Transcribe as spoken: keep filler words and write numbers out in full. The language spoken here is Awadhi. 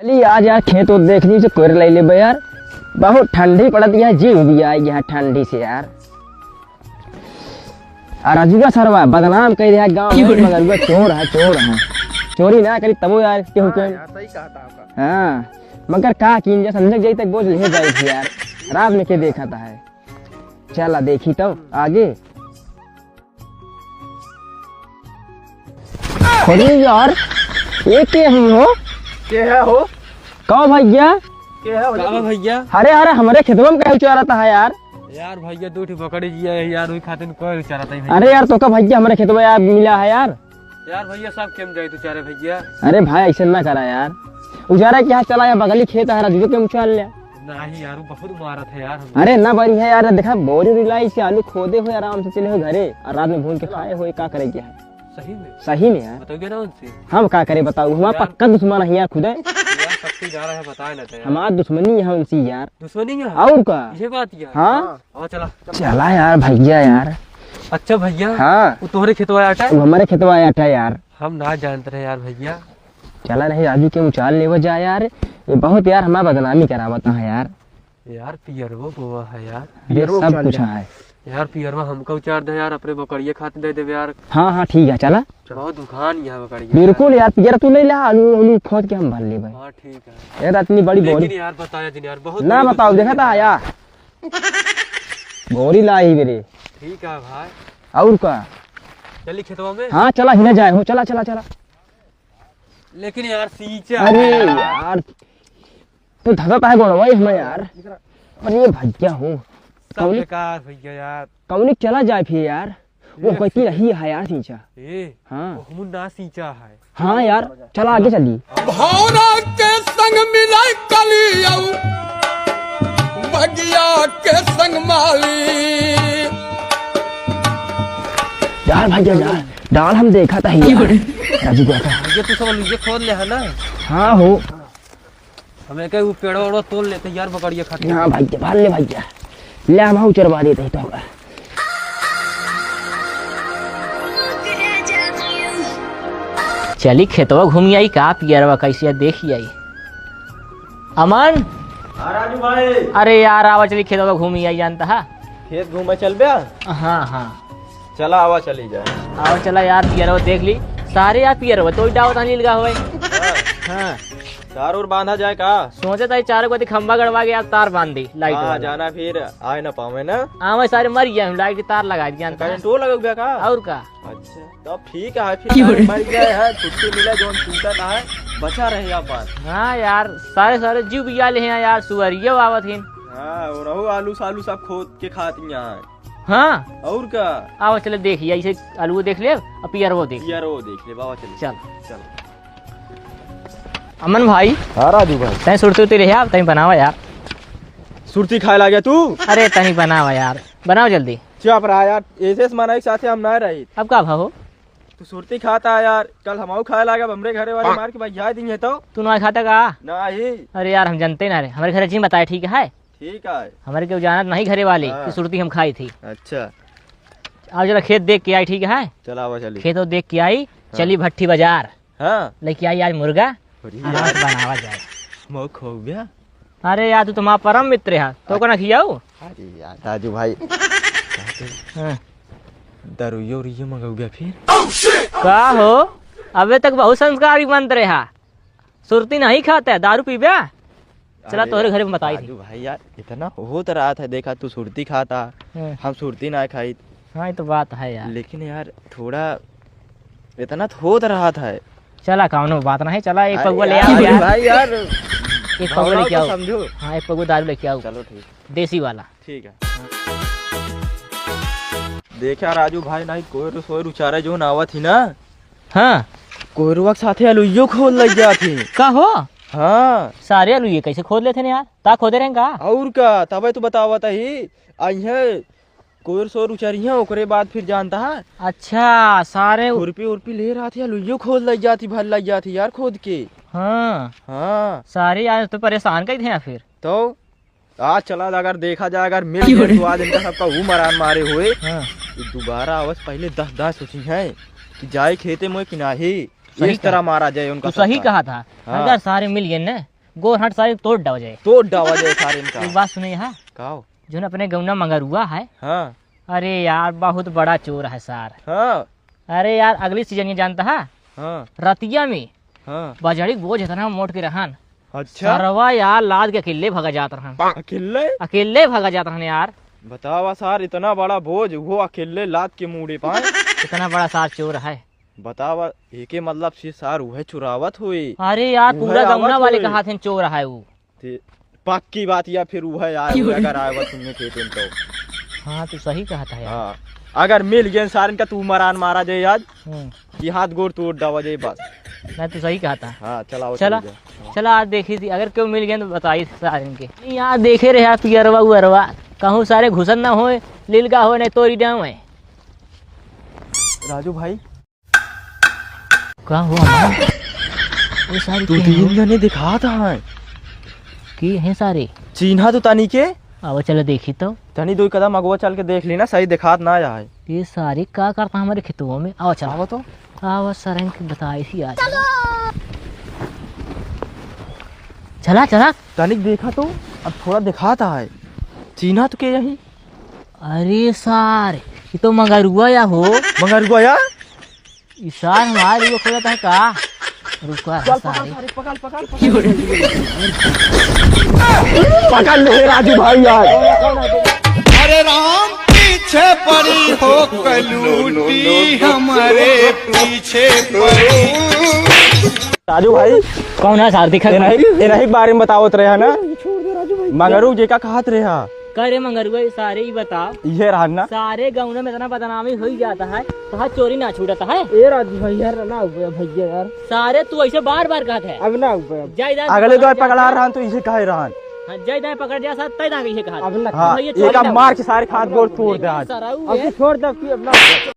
चली आज यार खेत ओत देख ली से कोयर ले लेबे यार। बहुत ठंडी पड़त है, जीव भी आई है ठंडी से यार। आ राजुआ सरवा बदनाम कर दिया गाँव में, मगर वो चोर है, चोर है। चोरी ना करी तबो यार केहू के। हाँ, यार, सही कहा था आपका। हाँ, मगर का कीन जा, समझ जाई तक बोझ ले जाई थी यार। रात में के देखा था है। चला देखी तो आगे। अरे यार, ये के ही हो? के है हो? का भैया? के है भैया? का भैया? अरे, अरे, हमरे खेतवा में काहे उचारत है यार? यार भैया, दो ठे बकरी जिया है यार, वही खातिर कोई उचारत है भैया। अरे यार, तो का भैया हमरे खेतवा यार मिला है यार? यार भैया, सब केम जाई उचारे भैया। अरे भाई, ऐसे ना करा यार, उजारा क्या, चला यार, बगली खेत है, राजू के उचार ले। नहीं यार, वो बहुत मारत है यार हमको। अरे ना बड़ी है यार, देखा बोरी उरी लाई से आलू खोदे हुए आराम से चले हुए घरे और रात में भून के खाए हुए, का करे क्या है? सही में? सही में यार। बताओ ना उनसे। हम का करे बताओ, हमारा यार। पक्का दुश्मन है यार खुदे। यार, पक्की जा रहा है, बताए ना तो यार। हमारा दुश्मनी है उनसे यार। दुश्मनी है? और का? ये बात यार। हाँ। हाँ, चला। चला यार भैया यार। अच्छा भैया। हाँ। वो तोहरे खेतवा आटा? वो हमारे खेतवा आटा यार। हम ना जानत रहे यार भैया। चला नहीं राजू के उचाल लेवा जा यार, ये बहुत यार हमारा बदनामी करावत है यार। यार पियरवो गोवा है यार। ये पियरवो सब उचाल कुछ ले। है। यार पियरवा हमका उचार दे यार, अपने बकरिया खातिर दे देवे यार। हाँ, हाँ, ठीक है, चला। बहुत दुकान यहाँ बकरिया। बिल्कुल यार, पियर तू ले ला, आलू, आलू खोद के हम भर लेबे। हाँ, ठीक है। यार इतनी बड़ी लेकिन बोरी। यार बताया जिन यार, बहुत ना बड़ी बताओ, दुश्मनी देखा था है। यार। बोरी लाई मेरे। ठीक है भाई। और का? चली खेतवा में। हाँ, चला, हिने जाए हो, चला, चला, चला। लेकिन यार सींचा अरे है। यार, तू धसा है गोड़वा ही हमें यार। अरे भैया हो, सब कौनी बेकार भैया यार। कौनी चला जाए फिर यार, वो ये कहती रही है यार सींचा। ए, हाँ। वो हमू ना सींचा है। हाँ यार, चला आगे चली। भावना के संग मिलाई कली आऊ, बगिया के संग माली। यार भैया यार, डाल हम देखा था ही यार। राजू देखा। ये तू सब ये खोद ले है ना? हाँ हो। हमें कहे वो पेड़वा वेड़वा तोड़ लेते यार बकरिया खातिर। हाँ भैया, भर ले भैया। ले हम चरवा देते हैं तो होगा। चली खेतवा घूमी आई का पियरवा कैसे है देखी आई। अमन। हाँ राजू भाई। अरे यार आवा चली खेतवा घूमी आई जानता है। खेत घूमे चल बे? हाँ, हाँ। चला आवा चली जाए। आवा चला यार पियरवा देख ली। सारे यार पियरवा तो डावत आनी लगा हुआ है। हाँ। हाँ। तार और बांधा जाए का? सोचे था चार को खंभा गड़वा के यार तार बांध दी, लाइट हाँ, वाला। जाना फिर आए ना पावे ना। हाँ, मैं सारे मर गया हूँ, लाइट की तार लगा दिया। करंट वो लगे हुआ का? और का? अच्छा, तब ठीक है, फिर क्यों रे? मर गया है, छुट्टी मिला, जो टूटा था है, बचा रहे आप बात। हाँ यार, सारे, सारे जीव बिया ले हैं यार, सुअरियो आवत हैं। हाँ, और रहो आलू सालू सब खोद के खाती हैं। हाँ। और का? आओ चले देखिए, इसे आलू देख ले, अब पियरवो देख। पियरवो देख ले, बाबा चले। चल। चल। अमन भाई। हाँ राजू भाई। तैं सुरती उरती रहे आप, तैं बनावा यार। सुरती खाए लागे तू? अरे तनी बनावा यार, बनाओ जल्दी। चुप रहा यार, ऐसे माना एक साथे हम ना रही। अब का भा हो? तू सुरती खाता है यार, कल हमाऊ खाए लागे, हमरे घरे वाले मार के भैया दी है तो। तू ना खाता का? नहीं। अरे यार हम जानते ना रहे, हमारे घरे जी बताए ठीक है। ठीक है। हमारे केहू जानत नहीं घरे वाले हाँ। कि सुरती हम खाई थी। अच्छा। आओ जरा खेत देख के आई, ठीक है? चला आवा चली। खेत देख के आई, हाँ। चली भट्ठी बाजार। हाँ। लेके आई आज मुर्गा, अरे आराम से यार। बनावा जाए। मऊ खो गया। अरे यार, तू तो हमारा परम मित्र है, तो हाँ। को ना खियाऊ? अरे यार, राजू भाई। हाँ। दारूयो उरूयो मंगाऊ गया फिर? का हो? अबे तक बहुत संस्कारी बनत रहा। सुरती नहीं खाता है, दारू पीबे? चला अरे तोहरे घरे में बताई थी। राजू भाई यार, इतना होत रहा था, देखा तू सुरती खाता, हाँ। हम सुरती ना खाई। हाँ, ये तो बात है यार। लेकिन यार, थोड़ा इतना तो होत रहा था। चला, कौनो बात नहीं, चला, एक अरे पगुआ ले यार, आओ यार। भाई यार, एक पगुआ भावना लेके को आओ। समझो। हाँ, एक पगुआ दारू लेके आओ। चलो ठीक। देसी वाला। ठीक है। देखा राजू भाई, नहीं कोयर सोयर उचारे जो ना आवत ही ना। हाँ। कोयरवा के साथे अलुइयो खोल लग जात ही। का हो? हाँ। सारे अलुइये कैसे खोद लेते हैं यार? ता खोदे रहें का? और का, तबे तो बतावत ही। अइहे कोयर सोर उचरिहा, ओकरे बाद फिर जानता है। अच्छा, सारे उ- खुरपी उरपी ले रहा थी, लुइयो खोद लग जाती, भर लग जाती यार खोद के। हाँ। हाँ। सारे यार तो परेशान कर थे फिर। तो आज चला, अगर देखा जाए, अगर मिल क्यों गए रे? तो आज इनका सबका वो मरान मारे हुए। हाँ। ये दोबारा आवस पहले दस दस सोची हैं कि जाए खेते में कि नाही। सही इस तरह कहा। मारा जाए उनका तू सही सबका। कहा था। हाँ। अगर सारे मिल गए ना, गोर हाथ सारे तोड़ डावा जाए। तोड़ डावा जाए सारे इनका। एक बात सुने यहाँ। का हो? जो अपने गौना मंगरुआ है। हाँ। अरे यार, बहुत बड़ा चोर है सार। हाँ। अरे यार, अगली सीजन ये जानता है? हाँ। रतिया में हाँ। बजड़ी बोझ इतना मोट के रहन। अच्छा। सरवा यार लाद के अकेले भागा जात रहन। अकेले? अकेले भागा जात रहन यार। बतावा सार, इतना बड़ा बोझ, वो अकेले लाद के मूड़े पाए। इतना बड़ा सार चोर है। बतावा, एके मतलब से सार उहे चुरावत होई। अरे यार, उहे पूरा आवत गौना वाले होई। कहा थे चोर है वो। ते पक्की बात या फिर उहे आए होई, अगर आए बा सुनने के तो। हाँ, तू सही कहा था यार। हाँ, अगर मिल गए सारन का तू मरान मारा जाए आज, हम्म। कि हाथ गोड़ तोड़ डावा जाए बस। नहीं, तू सही कहा था। हाँ, चला, वो चला, चल जाए। चला, आज देखी थी, अगर क्यों मिल गए तो बताई सारन के। नहीं, यहाँ देखे रहे आप पियरवा उयरवा, कहूँ सारे घुसन ना होए, लिलगा होए, नहीं तोरी डाँव है। राजू भाई। का हुआ माँ? वो सारे तू के तीन हैं? जने दिखात हैं। के हैं सारे? चीन्हा तो तनी के। आवा चला देखी तो। तनी दो कदम अगवा चल के देख ली ना, सही दिखात ना आए। ये सारे का करता हमारे खेतवा में? आवा चला। आवा तो। आवा सरन के बताई थी आज। चला, चला। तनिक देखा तो, अब थोड़ा दिखात है। चीन्हा तो के यही? अरे सार, ये तो मंगरुआ या हो। मंगरुआ या? ई सार हमार एगो खोजत है का? रुका चल, पकड़ सारे। सारे, पकड़, पकड़, पकड़। पकड़ ले राजू भाई यार। अरे राम पीछे पड़ी हो कलूटी, हमारे पीछे पड़ी। राजू भाई, कौन है सार? दिखा ए नहीं, ए नहीं बारे में बतावत रहे है ना। छोड़ दे राजू भाई। मंगरू जी का कहत रहे है। का रे मंगरुआ, ये सारे ही बताओ। ये रहा ना। सारे गाँव में इतना बदनामी हो ही जाता है, तो हाथ चोरी ना छूटता है। ए राजू भाई यार, ना हुआ भैया यार। सारे तू ऐसे बार बार कहत है। अब ना हुआ। जाई दाई अगले पकड़ दो जा पकड़ा साथ। रहन तो इसे कहे रहन। हाँ, जाई दाई पकड़ जा साथ, तय दाई इसे कहत। अब ना। हाँ, भैया चोरी एका ना मार हुआ। के सारे हाथ गोड़ तोड़ दे आज। सराऊ अब है। छोड़ दे तू, अब ना हुआ।